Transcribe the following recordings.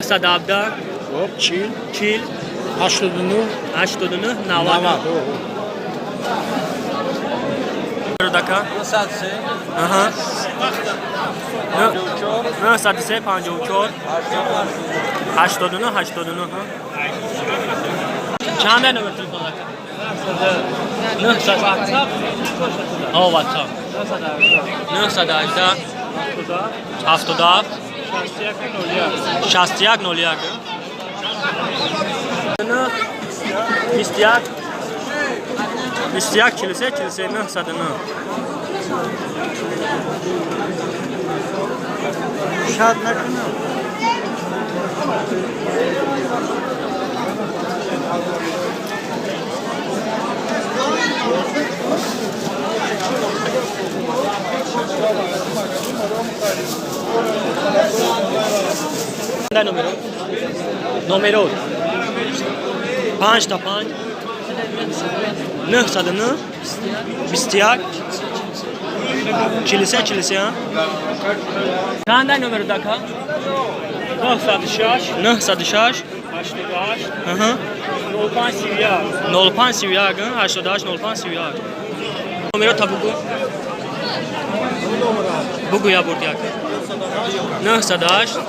117. Хоб, 40. 40. 89. 89, 90. 90. Родака? 903. Аҳа. 903, 54, 89, 89. Чанд номер телефон ака? 900. О, WhatsApp. 918, 77, 61, 01. 9, 21, 21, 43, 43, 909. Шад накунам. Чанд номеро? Номеро 5 та 5, 909, 21, 43, 43. Чанд номеро дака? 906. 906. 88. Аҳа. 05, 31. 05, 31, 88, 05, 31. Номеро та бугу. Бугу я бурд яка. 908,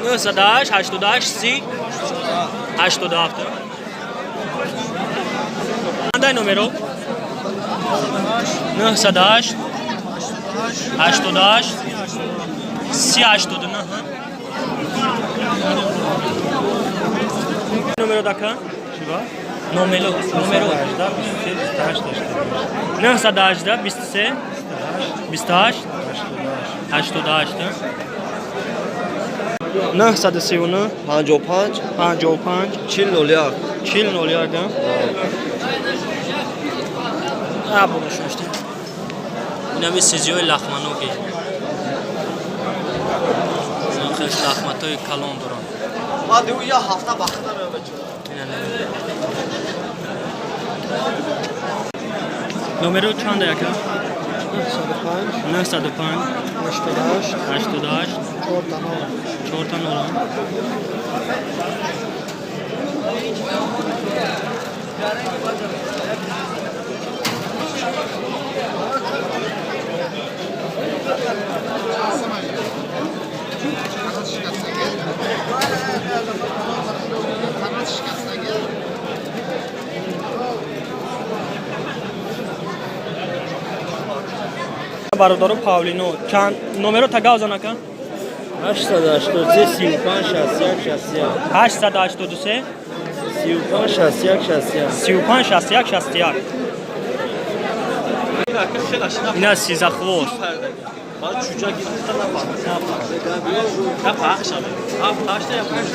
908, 88, 30, 87. Чандай номеро? 908, 88, 30, 89. Номеро дака? Чиба? Номеро, номеро. 18, 23, 918, 28. 23, 28, 88. 939. 55. 55. 40, 01. 40, 01. А бошашта. Инами сизиёи лахманоги. Хеле лахматҳои калон доранд. Ман дигу я ҳафта бахта мебачам. Номеро чанда яка? 905. 905. 88. 88. 4 0. 4 0. Бародаро, павлино чанд номеро тагав занака? 883, 35, 61, 61. 883. 35, 61, 61. 35, 61, 61. Ина сизахвост. Баъд чуҷа гирифта напах. Напах шаве. Ҳафт ҳашта я панҷ.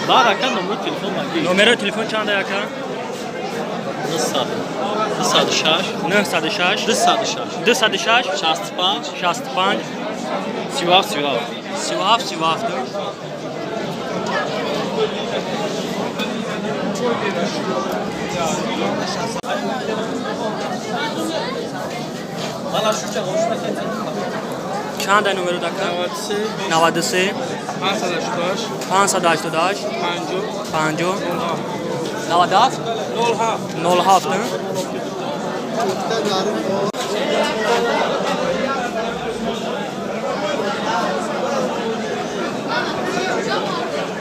Баъд ака номери телефон маги. Номерои телефон чанда яка? 900. 206. 906. 206. 206. 65. 65. 37, 37. 37, 37. Чанда номеро дака? 93. 93. 588. 588. 50. 50. 97. 07. 07.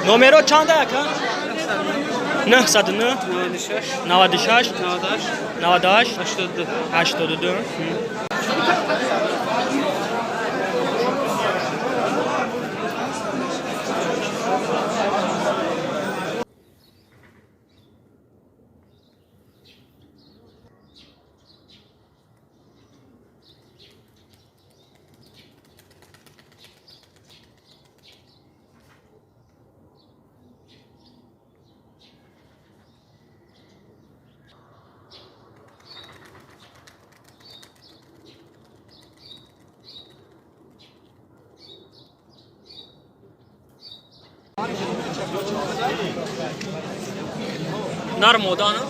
Номеро чанда яка? 909. 96. 96. 98. 98. 82. 82. Нар мода на?